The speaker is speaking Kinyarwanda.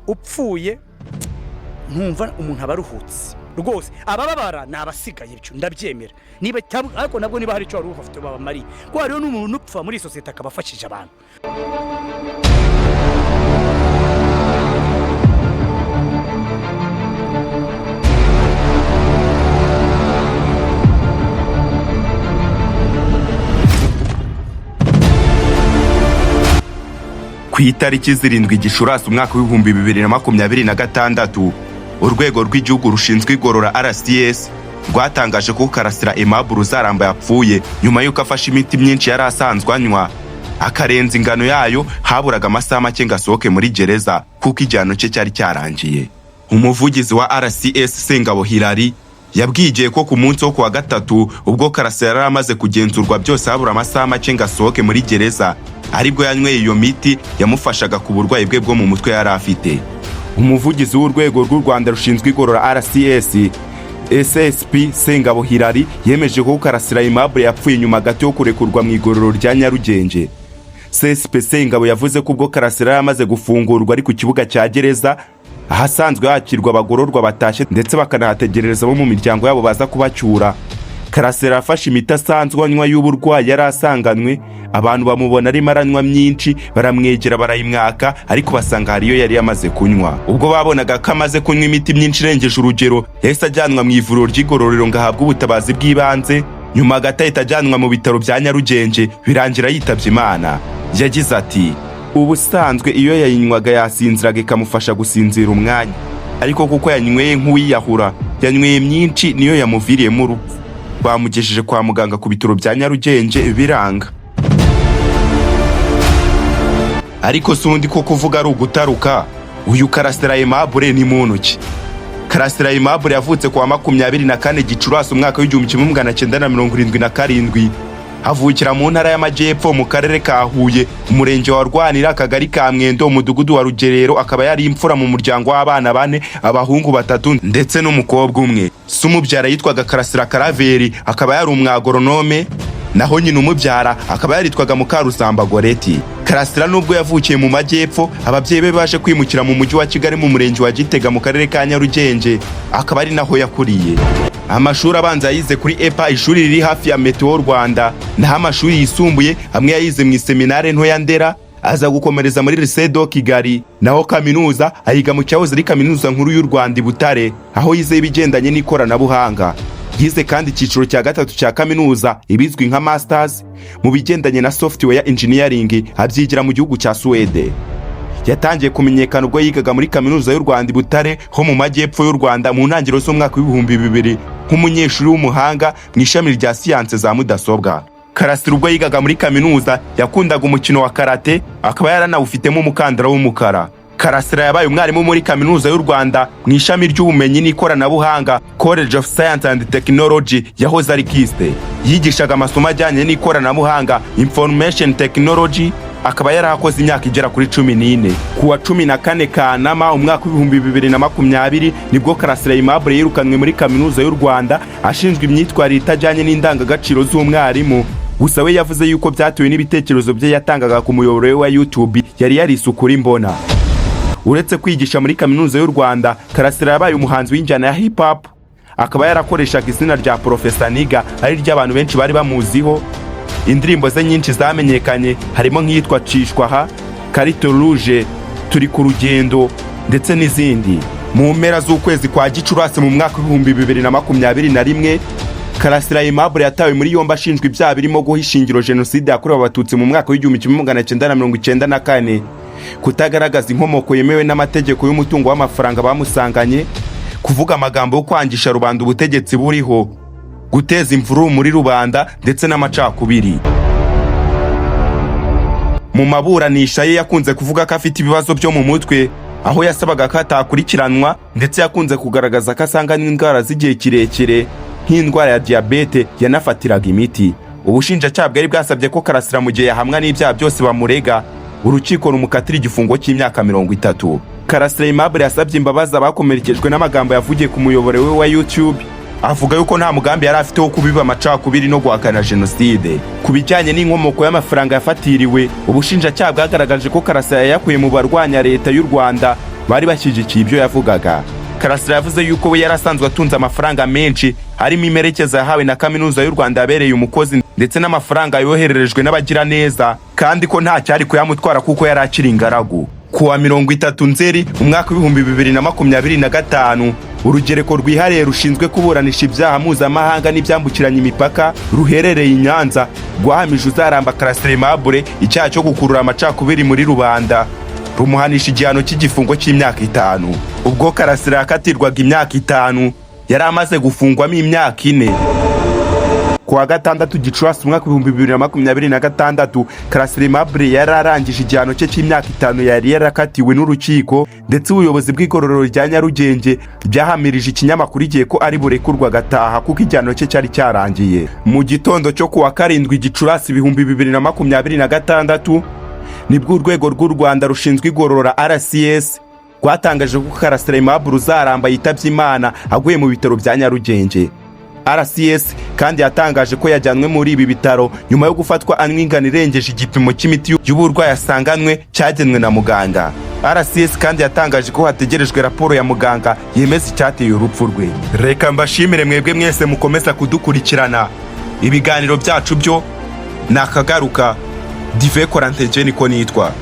Upfuye nkumva umuntu aba aruhutse rwose. Abababara ni abasigaye, ibyo ndabyemera. Niba ariko nabwo niba hari icyo wari ufite babamariye, kuko hariho n'umuntu upfa muri iyi sosiyete akaba afashije abantu. Ku itariki 7 Gicurasi umwaka w'2026, urwego rw'igihugu rushinzwe igorora RCS rwatangaje ko Karasira Aimable Uzaramba yapfuye nyuma y'uko afashe imiti myinshi yari asanzwe anywa akarenza ingano yayo, haburaga amasaha make ngo asohoke muri gereza kuko igihano cye cyari cyarangiye. Umuvugizi wa RCS, Sengabo Hilary, yabwiye ko ku munsi wo kuwa gatatu, ubwo Karasira yari amaze kugenzurwa byose, habura amasaha make ngo asohoke muri gereza, aribwo yanyweye iyo miti yamufashaga ku burwayi bwe bwo mu mutwe yari afite. Umuvugizi w'urwego rw'u Rwanda rushinzwe igorora RCS, SSP Sengabo Hilary, yemeje ko Karasira Aimable yapfuye nyuma gato yo kurekurwa mu igororero rya Nyarugenge. CSP Sengabo yavuze ko ubwo Karasira yari amaze gufungurwa ari ku kibuga cya gereza, ahasanzwe hakirwa abagororwa batashye ndetse bakanahategerereza abo mu miryango yabo baza kubacyura, Karasira yafashe imiti asanzwe anywa y'uburwayi yari asanganywe. Abantu bamubona arimo aranywa myinshi, baramwegera barayimwaka, ariko basanga hari iyo yari yamaze kunywa. Ubwo babonaga ko amaze kunywa imiti myinshi irengeje urugero, yahise ajyanwa mu ivuriro ry'igororero ngo ahabwe ubutabazi bw'ibanze. Nyuma gato ahita ajyanwa mu bitaro bya Nyarugenge, birangira yitabye Imana. Yagize ati: "Ubusanzwe iyo yayinywaga yasinziraga, ikamufasha gusinzira umwanya, ariko kuko yanyweye nk'uwiyahura, yanyweye myinshi, niyo yamuviriyemo urupfu. Bamugejeje kwa muganga ku bitaro bya Nyarugenge biranga." Ariko si undi ko kuvuga ari ugutaruka, uyu Karasira Aimable ni muntu ki? Karasira Aimable yavutse ku wa 24 Gicurasi umwaka w'1977, avukira mu ntara y'Amajyepfo, mu karere ka Huye, umurenge wa Rwanira, akagari ka Mwendo, umudugudu wa Rugerero. Akaba yari imfura mu muryango w'abana bane, abahungu batatu ndetse n'umukobwa umwe. Se umubyara yitwaga Karasira Karaveri, akaba yari umwagoronome, naho nyina umubyara akaba yaritwaga Mukaruzamba Goreti. Karasira nubwo yavukiye mu majyepfo, ababyeyi be baje kwimukira mu mujyi wa Kigali, mu murenge wa Gitega, mu karere ka Nyarugenge, akaba ari naho yakuriye. Amashuri abanza yayize kuri EPA, ishuri riri hafi ya Meteo Rwanda, naho amashuri yisumbuye amwe yayize mu iseminare nto ya Ndera, aza gukomereza muri Lycée de Kigali, naho kaminuza ayiga mu cyahoze ari Kaminuza Nkuru y'u Rwanda i Butare, aho yize ibigendanye n'ikoranabuhanga. Yize kandi icyiciro cya gatatu cya kaminuza, ibizwi nka masters, mu bigendanye na software engineering, abyigira mu gihugu cya Suwede. Yatangiye kumenyekana ubwo yigaga muri Kaminuza y'u Rwanda i Butare ho mu majyepfo y'u Rwanda, mu ntangiriro z'umwaka w'2000, nk'umunyeshuri w'umuhanga mu ishami rya siyanse za mudasobwa. Karasira ubwo yigaga muri kaminuza yakundaga umukino wa karate, akaba yaranawufitemo umukandara w'umukara. Karasira yabaye umwarimu muri Kaminuza y'u Rwanda mu ishami ry'ubumenyi n'ikoranabuhanga, College of Science and Technology, yahoze ari KIST. Yigishaga amasomo ajyanye n'ikoranabuhanga, Information Technology, akaba yarakoze imyaka igera kuri 14. Ku wa 14 Kanama umwaka w'2020 nibwo Karasira Aimable yirukanwe muri Kaminuza y'u Rwanda, ashinjwa imyitwarire itajyanye n'indangagaciro z'umwarimu. Gusa we yavuze yuko byatewe n'ibitekerezo bye yatangaga ku muyoboro we wa YouTube yari yarise Ukuri Mbona. Uretse kwigisha muri Kaminuza y'u Rwanda, Karasira yabaye umuhanzi w'injyana ya hip hop, akaba yarakoreshaga izina rya Profesa Niga, ari ryo abantu benshi bari bamuziho. Indirimbo ze nyinshi zamenyekanye harimo nk'iyitwa Cishwaha, Karito Rouge, Turi ku rugendo ndetse n'izindi. Mu mpera z'ukwezi kwa Gicurasi mu mwaka w'2021, Karasira Aimable yatawe muri yombi ashinjwa ibyaha birimo guha ishingiro jenoside yakorewe Abatutsi mu mwaka w'1994, kutagaragaza inkomoko yemewe n'amategeko y'umutungo w'amafaranga bamusanganye, kuvuga amagambo yo kwangisha rubanda ubutegetsi buriho, guteza imvururu muri rubanda ndetse n'amacakubiri. Mu maburanisha ye yakunze kuvuga ko afite ibibazo byo mu mutwe, aho yasabaga ko atakurikiranwa, ndetse yakunze kugaragaza ko asanganywe indwara z'igihe kirekire nk'indwara ya diyabete yanafatiraga imiti. Ubushinjacyaha bwari bwasabye ko Karasira, mu gihe yahamwa n'ibyaha byose bamurega, urukiko rumukatira igifungo cy'imyaka 30. Karasira Aimable yasabye imbabazi abakomerekejwe n'amagambo yavugiye ku muyoboro we wa YouTube, avuga yuko nta mugambi yari afite wo kubiba amacakubiri no guhakana jenoside. Ku bijyanye n'inkomoko y'amafaranga yafatiriwe, ubushinjacyaha bwagaragaje ko Karasira yayakuye mu barwanya leta y'u Rwanda. bari bashyigikiye ibyo yavugaga. Karasira yavuze yuko we yari asanzwe atunze amafaranga menshi, harimo imperekeza yahawe na Kaminuza y'u Rwanda yabereye umukozi, ndetse n'amafaranga yohererejwe n'abagiraneza, kandi ko nta cyari kuyamutwara kuko yari akiri ingaragu. Ku wa 30 Nzeri umwaka w'2025, urugereko rwihariye rushinzwe kuburanisha ibyaha mpuzamahanga n'ibyambukiranya imipaka ruherereye i Nyanza rwahamije Uzaramba Karasira Aimable icyaha cyo gukurura amacakubiri muri rubanda, rumuhanisha igihano cy'igifungo cy'imyaka 5. Ubwo Karasira yakatirwaga imyaka 5, yari amaze gufungwamo imyaka 4. Ku wa gatandatu Gicurasi umwaka w'2026, Karasira Aimable yari arangije igihano cye cy'imyaka 5 yari yarakatiwe n'urukiko, ndetse ubuyobozi bw'igororero rya Nyarugenge ryahamirije ikinyamakuru Igihe ko ari burekurwa agataha kuko igihano cye cyari cyarangiye. Mu gitondo cyo ku wa 7 Gicurasi 2026, nibwo urwego rw'u Rwanda rushinzwe igorora, RCS, rwatangaje ko Karasira Aimable Uzaramba yitabye Imana aguye mu bitaro bya Nyarugenge. RCS kandi yatangaje ko yajyanwe muri ibi bitaro nyuma yo gufatwa anywa ingano irengeje igipimo cy'imiti y'uburwayi asanganwe cyagenwe na muganga. RCS kandi yatangaje ko hategerejwe raporo ya muganga yemeza icyateye urupfu rwe. Reka mbashimire mwebwe mwese mukomeza kudukurikirana. Ibiganiro byacu byo ni akagaruka. Dive Koranteje niko nitwa.